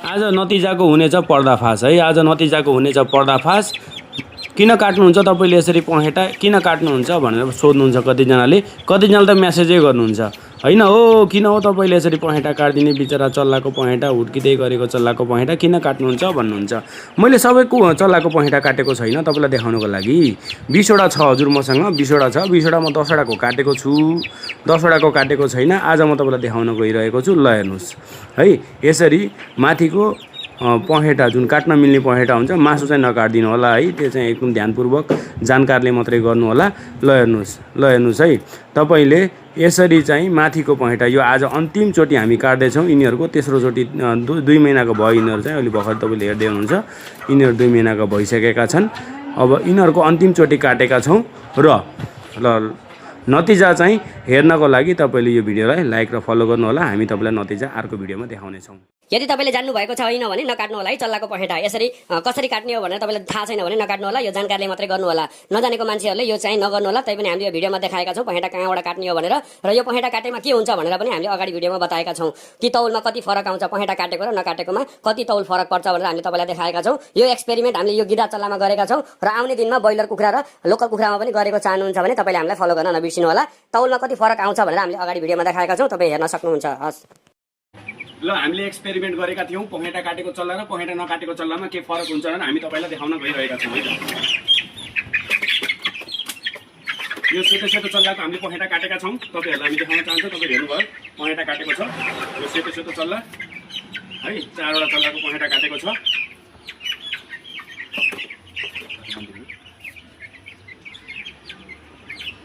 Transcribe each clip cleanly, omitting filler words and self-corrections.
आज नतिजाको हुनेछ पर्दाफास है। आज नतिजाको हुनेछ पर्दाफास। किन काट्नुहुन्छ तपाईँले यसरी पहेटा किन काट्नुहुन्छ भनेर सोध्नुहुन्छ कतिजनाले। कतिजनाले त म्यासेजै गर्नुहुन्छ होइन हो किन हो तपाईँले यसरी पहेटा काटिदिने बिचरा चल्लाको पहेटा हुर्किँदै गरेको चल्लाको पहेटा किन काट्नुहुन्छ भन्नुहुन्छ। मैले सबैको चल्लाको पहेटा काटेको छैन तपाईँलाई देखाउनको लागि। 20वटा छ हजुर मसँग 20वटा छ। 20वटा म 10वटाको काटेको छु 10वटाको काटेको छैन। आज म तपाईँलाई देखाउन गइरहेको छु। ल हेर्नुहोस् है यसरी माथिको पहेटा जुन काट्न मिल्ने पहेटा हुन्छ मासु चाहिँ नकाट्दिनु होला है। त्यो चाहिँ एकदम ध्यानपूर्वक जानकारले मात्रै गर्नु होला। ल हेर्नुहोस् है तपाईँले यसरी चाहिँ माथिको पहेटा यो आज अन्तिमचोटि हामी काट्दैछौँ। यिनीहरूको तेस्रोचोटि 2 महिनाको भयो यिनीहरू चाहिँ अहिले भर्खर तपाईँले हेर्दै हुनुहुन्छ। यिनीहरू 2 महिनाको भइसकेका छन्। अब यिनीहरूको अन्तिमचोटि काटेका छौँ र नतिजा चाहिँ हेर्नको लागि तपाईँले यो भिडियोलाई लाइक र फलो गर्नु होला। हामी तपाईँलाई नतिजा अर्को भिडियोमा देखाउनेछौँ। यदि तपाईँले जान्नु भएको छ होइन भने नकाट्नु होला है। चल्लाको पहेटा यसरी कसरी काट्ने हो भनेर तपाईँलाई थाहा छैन भने नकाट्नु होला। यो जानकारले मात्रै गर्नु होला। नजानेको मान्छेहरूले यो चाहिँ नगर्नु होला। तैपनि हामीले यो भिडियोमा देखाएका छौँ पहेटा कहाँबाट काट्ने हो भनेर। र यो पहेटा काटेमा के हुन्छ भनेर पनि हामीले अगाडि भिडियोमा बताएका छौँ कि तौलमा कति फरक आउँछ पहेटा काटेको र नकाटेकोमा कति तौल फरक पर्छ भनेर हामीले तपाईँलाई देखाएका छौँ। यो एक्सपेरिमेन्ट हामीले यो गिद्दा चल्लामा गरेका छौँ र आउने दिनमा ब्रोइलर कुखुरा र लोकल कुखुरामा पनि गरेको चाहनुहुन्छ भने तपाईँले हामीलाई फलो गर्न नबिर्सिनु होला। तौलमा कति फरक आउँछ भनेर हामीले अगाडि भिडियोमा देखाएका छौँ। तपाईँ हेर्न सक्नुहुन्छ। हस् ल हामीले एक्सपेरिमेन्ट गरेका थियौँ पहेटा काटेको चल्ला र पहेटा नकाटेको चल्लामा के फरक हुन्छ भनेर हामी तपाईँलाई देखाउन गइरहेका छौँ है त। यो सेतो सेतो चल्लाको हामीले पहेटा काटेका छौँ। तपाईँहरूलाई हामी देखाउन चाहन्छौँ। तपाईँले हेर्नुभयो पहेटा काटेको छ। यो सेतो सेतो चल्ला है 4वटा चल्लाको पहेटा काटेको छ।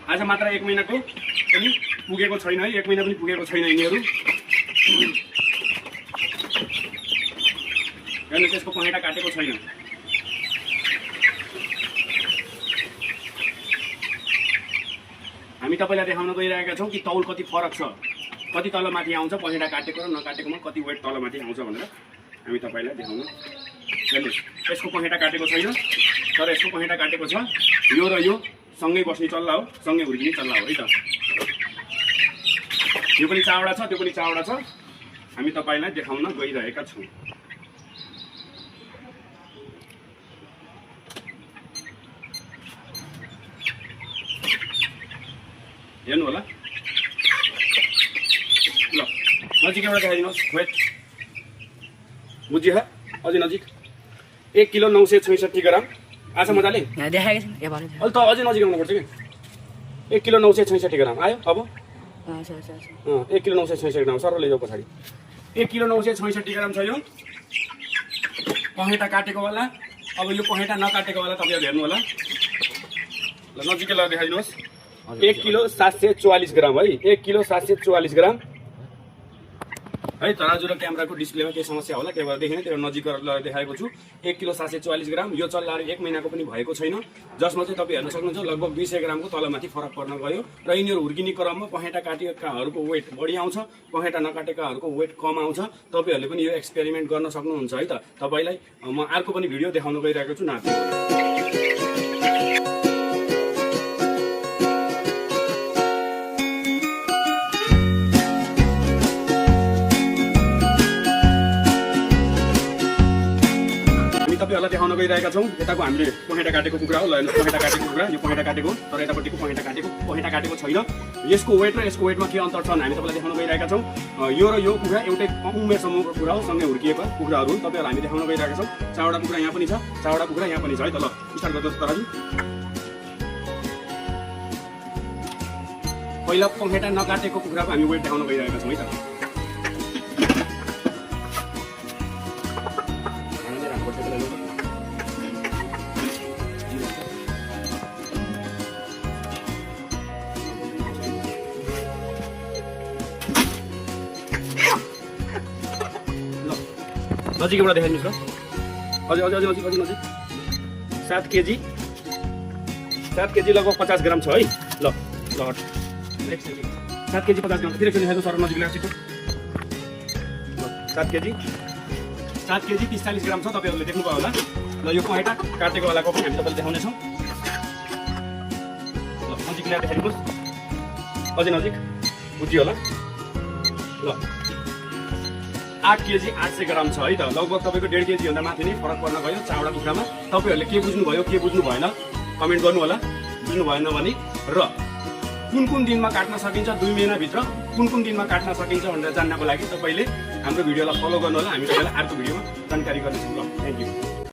आज मात्र 1 महिनाको पनि पुगेको छैन है। 1 महिना पनि पुगेको छैन यिनीहरू। हेर्नु त्यसको पहेटा काटेको छैन। हामी तपाईँलाई देखाउन गइरहेका छौँ कि तौल कति फरक छ, कति तल माथि आउँछ पहेटा काटेको र नकाटेकोमा कति वेट तल माथि आउँछ भनेर हामी तपाईँलाई देखाउन। हेर्नुहोस् यसको पहेटा काटेको छैन तर यसको पहेटा काटेको छ। यो र यो सँगै बस्ने चल्ला हो, सँगै हुर्किने चल्ला हो है त। यो पनि 4वटा छ त्यो पनि 4वटा छ। हामी तपाईँलाई देखाउन गइरहेका छौँ। हेर्नु होला। ल नजिक एउटा देखाइदिनुहोस् वेट बुझियो अझै नजिक 1 किलो 966 ग्राम। आज मजाले देखाएको छ अहिले त अझै नजिक आउनुपर्छ कि 1 किलो 966 ग्राम आयो। अब 1 किलो 966 ग्राम सरले जाऊ पछाडि 1 किलो 966 ग्राम छ यो पहेटा काटेको वाला। अब यो पहेटा नकाटेको वाला तपाईँहरू हेर्नु होला। ल नजिकै लगेर देखाइदिनुहोस्। 1 किलो 744 ग्राम है। 1 किलो 744 ग्राम है। तराजु र क्यामेराको डिस्प्लेमा केही समस्या होला त्यही भएर देखिने त्यो नजिक गरेर देखाएको छु। 1 किलो 744 ग्राम। यो चल्लाहरू 1 महिनाको पनि भएको छैन जसमा चाहिँ तपाईँ हेर्न सक्नुहुन्छ लगभग 200 ग्रामको तलमाथि फरक पर्न गयो। र यिनीहरू हुर्किने क्रममा पहेटा काटेकाहरूको वेट बढी आउँछ, पहेटा नकाटेकाहरूको वेट कम आउँछ। तपाईँहरूले पनि यो एक्सपेरिमेन्ट गर्न सक्नुहुन्छ है त। तपाईँलाई म अर्को पनि भिडियो देखाउन गइरहेको छु नाति। तपाईँहरूलाई देखाउन गइरहेका छौँ। यताको हामीले पहेटा काटेको कुखुरा हो। ल हेर्नुहोस् पहेटा काटेको कुखुरा यो पहेटा काटेको तर यतापट्टिको पहेटा काटेको छैन। यसको वेट र यसको वेटमा के अन्तर छन् हामी तपाईँलाई देखाउन गइरहेका छौँ। यो र यो कुखुरा एउटै उमेर समूहको कुखुरा हो, सँगै हुर्किएका कुखुराहरू हुन्। तपाईँहरूलाई हामी देखाउन गइरहेका छौँ। 4वटा कुखुरा यहाँ पनि छ, 4वटा कुखुरा यहाँ पनि छ है त। ल स्टार्ट गर्नुहोस् तराजु। पहिला पहेटा नकाटेको कुखुराको हामी वेट देखाउन गइरहेका छौँ है त। नजिकबाट देखाइदिनुहोस् ल। अझै नजिक 7 केजी लगभग 50 ग्राम छ है। ल 7 केजी 50 ग्राम फेरि एकचोटि देखाइदिनुहोस् सर नजिक ल्याएको 7 केजी 45 ग्राम छ। तपाईँहरूले देख्नुभयो होला। ल यो पहेटा काटेको वालाको पनि हामी तपाईँलाई देखाउनेछौँ। ल नजिक ल्याएर देखाइदिनुहोस् अझै नजिक बुझियो होला। ल 8 केजी 800 ग्राम छ है त। लगभग तपाईँको 1.5 केजी भन्दा माथि नै फरक पर्न गयो चावडा कुखुरामा। तपाईँहरूले के बुझ्नुभयो के बुझ्नु भएन कमेन्ट गर्नु होला, बुझ्नु भएन भने। र कुन दिनमा काट्न सकिन्छ 2 महिनाभित्र कुन दिनमा काट्न सकिन्छ भनेर जान्नको लागि तपाईँले हाम्रो भिडियोलाई फलो गर्नु होला। हामी तपाईँलाई अर्को भिडियोमा जानकारी गर्नेछौँ। ल थ्याङ्क यू।